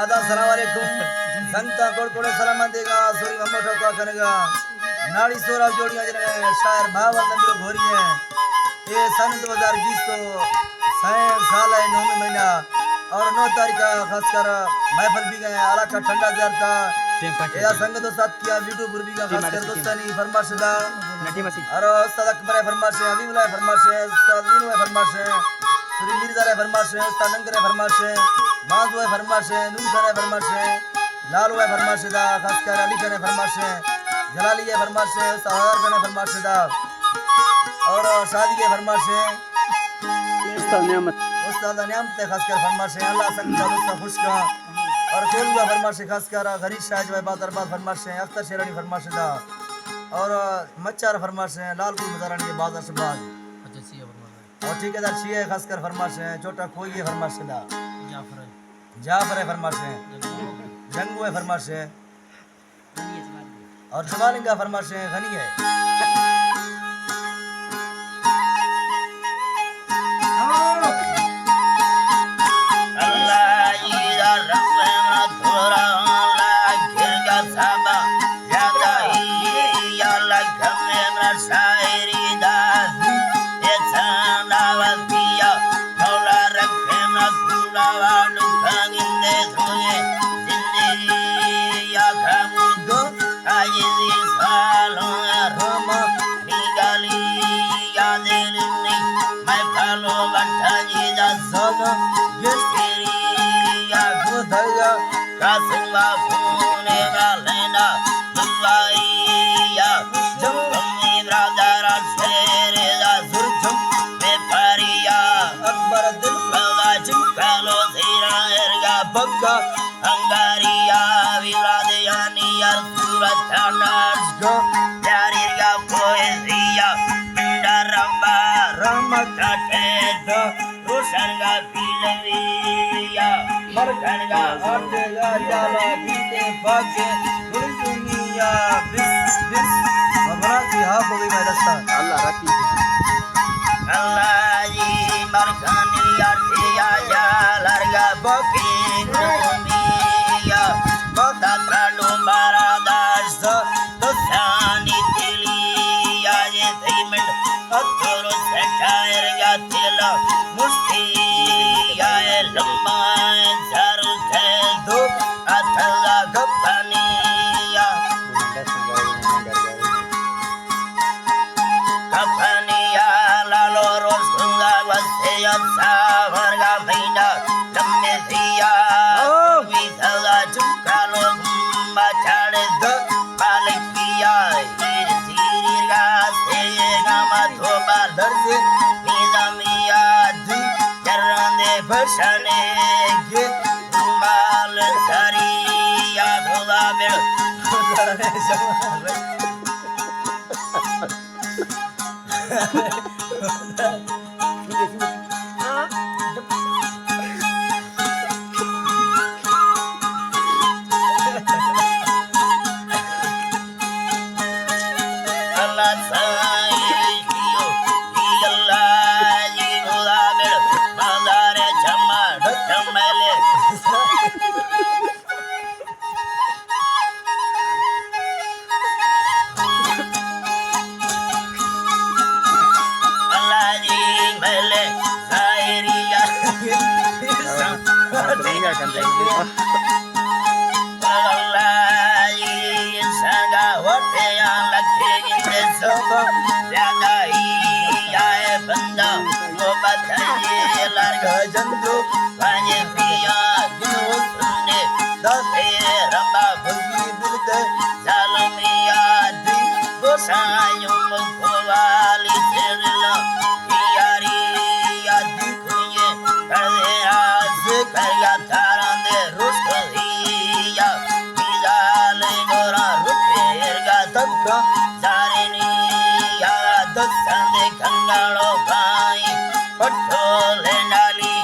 ادا السلام علیکم۔ سنگتاں کڑ کڑے سلام دیگا، سوری ممو ٹوکا کنگا۔ ناڑی سورا جوڑیاں جنگا، شاعر بھاول نمبر گھوری ہے۔ اے سن دو ہزار بیس تو سائیں سال ہے، نومی مہینہ اور نو تاریخ کا خاص کر محفل بھی گئے علاقہ ٹھنڈا زیارتا۔ اے سنگت و ساتھ کیا ویڈیو پر بھی گا، خاص کر دوستانی فرمائش دا۔ اور استاد اکبر ہے فرمائش ہے، حبیب اللہ ہے فرمائش ہے، استاد مینو ہے فرمائش ہے، سوری مرزا ہے فرمائش ہے، استاد ننگر ہے فرمائش ہے، مازو ہے فرمائش ہے، نور خان ہے فرمائش ہے، لالو ہے فرمائش دا، خاص کر علی خان ہے فرمائش ہے، جلالی ہے فرمائش ہے، استاد ہزار خان ہے فرمائش دا، اور شادی ہے فرمائش ہے۔ استاد نعمت۔ استاد نعمت ہے خاص کر فرمائش ہے، اللہ سنگ دا دوستا خوش کا۔ اور کولوا فرمائش ہے خاص کر غنی شاہ جو ہے بازار باد فرمائش ہے، اختر شیرانی فرمائش دا۔ اور مچار فرمائش ہے، لال گل مزارانی کے بازار سے باز۔ اچھا، سی ہے فرمائش ہے۔ اور ٹھیکیدار سی ہے خاص کر فرمائش ہے، چھوٹا کوئی ہے فرمائش دا۔ جعفر ہے۔ جعفر ہے فرمائش ہے۔ جنگو۔ جنگو ہے فرمائش ہے۔ اور جمالنگا فرمائش ہے، غنی ہے۔ اللہ ای دا رب ہے منا تھورا، اللہ گھر کا صاحبہ، یا دا ای، یا اللہ گھر میں منا شاعری دا، اے سانا وزیا، مولا رکھے منا پورا واڈو کھانگندے سوئے، زندگی یا کھامو دو، آجزی سالوں رحمہ، نگالی یا دلنی، میں پھلو بٹھا جی دا سوگو، گستری یا گودھیا، قاسم با پھونے گا لینا، دعائی یا، جم کمی برادر شیر دا زرجم، میں پاریا، اکبر دل بابا جم کالو زیرا ارگا بگا، انگاریا، ویرادیانی، ارسورتاناشگا، یاریرگا، پوئزیا، ڈرمبا، رحمت کٹے دا، روشنگا، پیلویا، مرگنگا، ہردگا، یالا، بیتے، باگے، گلزمیا، بس، بس، مبراتی ہاں کو بھی میں دستا۔ اللہ رکھی۔ اللہ جی مرکانی ارتیا جا لرگا بکی گرومیا، بدا ترڈو بارا داشت دستانی تلیا، یہ دیمنڈ اترو سٹائر گا تلا، مستی یا لمبا سر سے دو اتلا گپنیا۔ کپنیا لالو روز کنگا وسے اچھا ورگا مہینہ کمی سیا۔ او۔ وی سزا چکا لو گمبا چاڑے دو مالکیا۔ سیر سیری گا سے گا ما دھوبا درد نظامیا دی چراندے بشنے گے مال سری یا دھوبا بڑ۔ اللہ سائیں کیو، اللہ جی گلابڑ، مزار چمڑ، چمڑ لے۔ اللہ جی ملے سائریا۔ اللہ جی سگا وتیا لکھے گندے سو زیادہ ہی آئے بندہ وہ بتائیے لرگ جندو۔ پاجے پیا گنو سنے دسے ربا بھگی بلد ظالمیا دی گوسایوں مکوالی سرلا یاری یادی کوئے کردے آز کریا تاران دے رشک ہیا میزال گورا رکھے ارگا دبکا زارنی یا دستان دے کنگاڑو بھائی پٹھو لینڈالی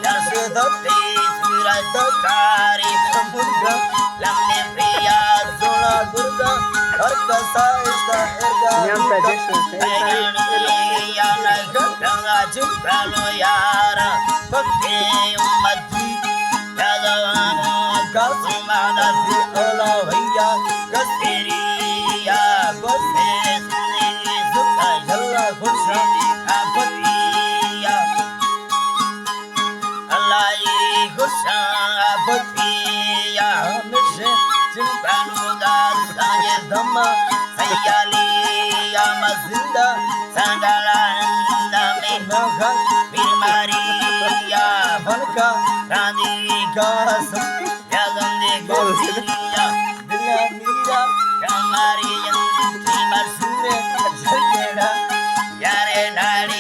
یس دتی سورج دکاری سمندر لمبی پیا زوڑا گرگا ہر کسا اشتا ارگا نیام تا جشن ہے۔ یا نگا جنگالو یارا پکے امتی یادوانو آسمان ءَ اولا ویا، کسیریا، بسے سنی زکا یلا خوشا آبتیا۔ اللہ ای خوشا آبتیا، ہمیشہ چنپانو داستان دما سیالیا مزندہ سنگلان نامی مغل بیماریا بنکا رانی گاسم یادم دے گوزیا دل میرا ہماری انتی مرسورے جگڑا یارے ناڑی